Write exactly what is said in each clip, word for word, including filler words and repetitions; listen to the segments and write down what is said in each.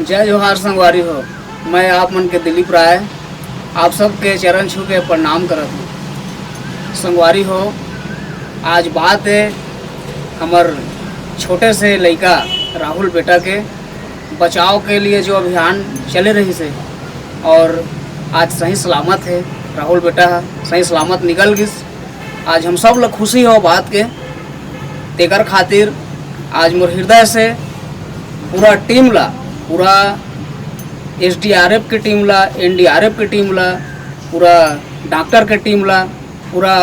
जय जोहार संगवारी हो, मैं आप मन के दिलीप राय, आप सबके चरण छू के प्रणाम करत हूँ। संगवारी हो, आज बात है हमर छोटे से लइका राहुल बेटा के बचाव के लिए जो अभियान चले रहिस हे, और आज सही सलामत है राहुल बेटा, सही सलामत निकल गिस। आज हम सब ला खुशी हो बात के, तेकर खातिर आज मोर हृदय से पूरा टीम ला, पूरा एसडीआरएफ के टीम ला, एनडीआरएफ के टीम ला, पूरा डॉक्टर के टीम ला, पूरा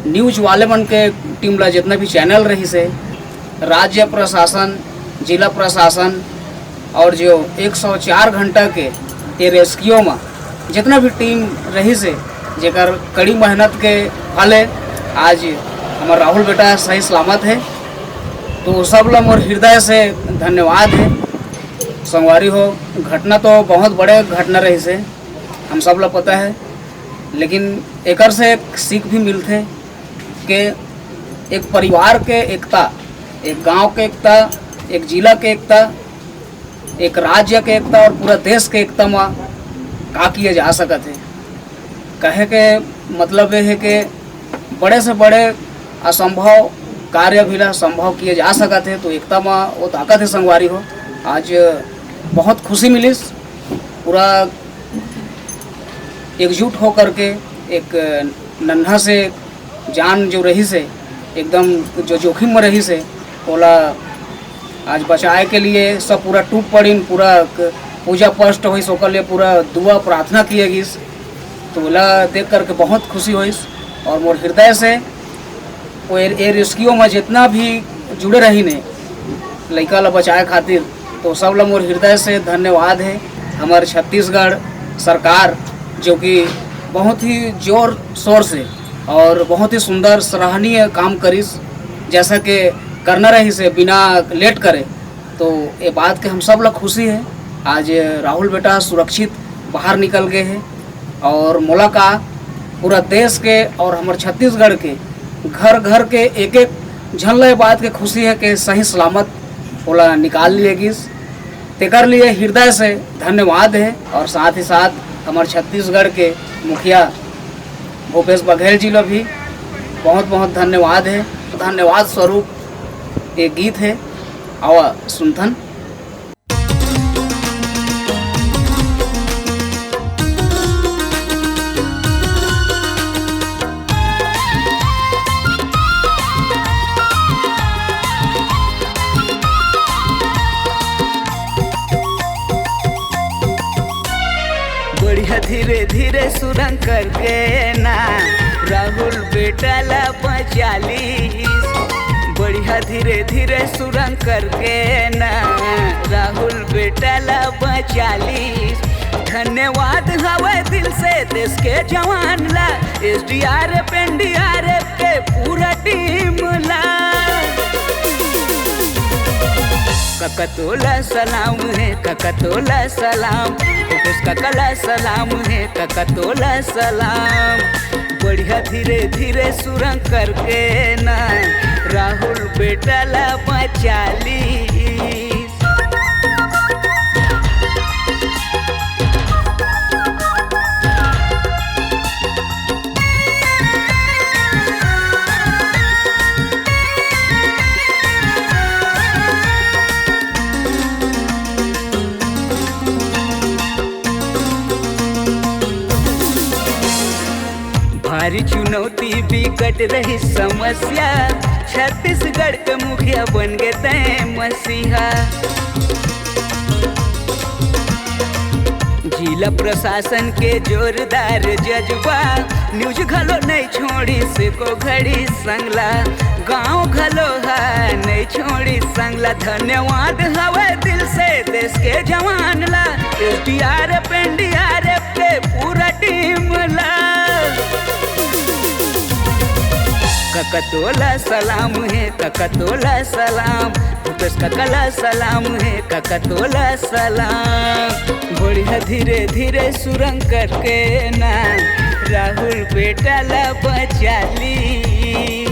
न्यूज वाले मन के टीम ला, जितना भी चैनल रहिस हे, राज्य प्रशासन, जिला प्रशासन और जो एक सौ चार घंटा के ये रेस्क्यू में जितना भी टीम रहिस हे, जेकर कड़ी मेहनत के फल हे आज हमर राहुल बेटा सही सलामत है। तो सब ला मोर हृदय से धन्यवाद है। संगवारी हो, घटना तो बहुत बड़े घटना रहिस हे, हम सब ला पता है, लेकिन एकर से एक सीख भी मिलथे कि एक परिवार के एकता, एक गांव के एकता, एक जिला के एकता, एक राज्य के एकता और पूरा देश के एकता में का किए जा सकत है। कहे के मतलब ये है कि बड़े से बड़े असंभव कार्य भी ला संभव किए जा सकत है। तो एकता में वो ताकत है संगवारी हो। आज बहुत खुशी मिलिस, पूरा एकजुट हो करके एक नन्हा से जान जो रहिस हे, एकदम जो जोखिम में रहिस हे, ओला आज बचाए के लिए सब पूरा टूट पड़िन, पूरा क-, पूजा पाठ होइस, ओकर लिए पूरा दुआ प्रार्थना किए गिस। तो ओला देख करके बहुत खुशी होइस और मोर हृदय से वो ए, ए रेस्क्यू में जितना भी जुड़े रहिन हे लइका ला बचाए खातिर, तो सब ला मोर हृदय से धन्यवाद है। हमर छत्तीसगढ़ सरकार जो कि बहुत ही जोर शोर से और बहुत ही सुंदर सराहनीय काम करिस, जैसा कि करना रहिस हे बिना लेट करे। तो ये बात के हम सब ला खुशी है, आज राहुल बेटा सुरक्षित बाहर निकल गए हैं। और मोला का, पूरा देश के और हमर छत्तीसगढ़ के घर घर के एक एक झन ला ये बात के खुशी है कि सही सलामत ओला निकाल लिए गिस। तेकर लिए हृदय से धन्यवाद है और साथ ही साथ हमर छत्तीसगढ़ के मुखिया भूपेश बघेल जी ला भी बहुत बहुत धन्यवाद है। धन्यवाद स्वरूप ये गीत है, आवा सुनथन। बढ़िया धीरे धीरे सुरंग करके ना, राहुल बेटा ला बचा लीस। बढ़िया धीरे धीरे सुरंग करके ना, राहुल बेटा ला बचा लीस। धन्यवाद हवे दिल से देश के जवान ला, एसडीआरएफ एनडीआरएफ के पूरा टीम ला। कका तोला सलाम है, कका तोला सलाम, भूपेश कका ला सलाम है, कका तोला सलाम। बढ़िया धीरे धीरे सुरंग करके ना, राहुल बेटा ला बचा लीस। भारी चुनौती बिकट रही समस्या, छत्तीसगढ़ के मुखिया बन गे तय मसीहा। जिला प्रशासन के जोरदार जज्बा, न्यूज घलो नहीं छोड़ी से को घड़ी संगला, गांव घलो हा नहीं छोड़ी संगला। धन्यवाद हवे दिल से देश के जवान ला, एसडीआरएफ एनडीआरएफ के पूरा टीम ला। कका तोला सलाम है, कका तोला सलाम, भूपेश कका ला सलाम है, कका तोला सलाम। बढ़िया धीरे धीरे सुरंग करके ना, राहुल बेटा ला बचा ली।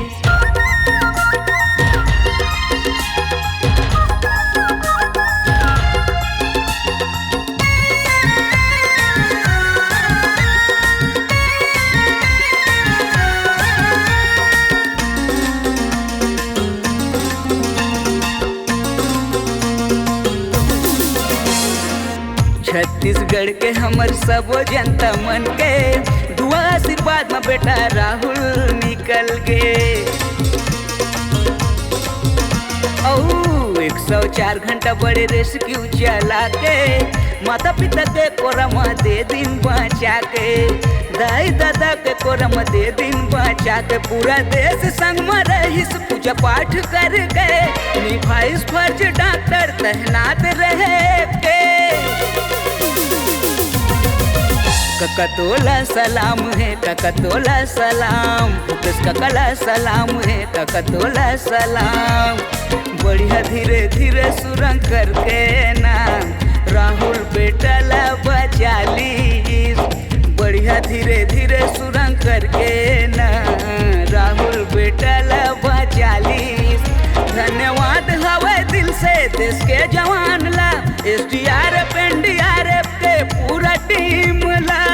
लड़के हमर सबो जनता मन के दुआ आशीर्वाद म बेटा राहुल निकल गे। अऊ एक सौ चार घंटा बड़े रेस्क्यू चला के माता पिता के कोरा म दे दिन बचा के, दाई दादा के कोरा म दे दिन बचा के, पूरा देश संग म रहिस पूजा पाठ करके, निभाइस फर्ज डॉक्टर तैनात रहे के। कका तोला सलाम हे, कका तोला सलाम, भूपेश कका ला सलाम हे, कका तोला सलाम। बढ़िया धीरे धीरे सुरंग करके ना राहुल बेटा ला बचा लीस। बढ़िया धीरे धीरे सुरंग करके ना राहुल बेटा ला बचा लीस। धन्यवाद हवे दिल से देश के जवान ला, एसडीआरएफ एनडीआरएफ के पूरा टीम ला।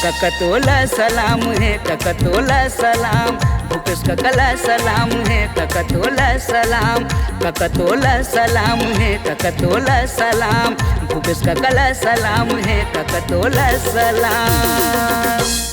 कका तोला सलाम हे, कका तोला सलाम, भूपेश कका ला सलाम हे, कका तोला सलाम, कका तोला सलाम हे, कका तोला सलाम, भूपेश कका ला सलाम हे, कका तोला सलाम।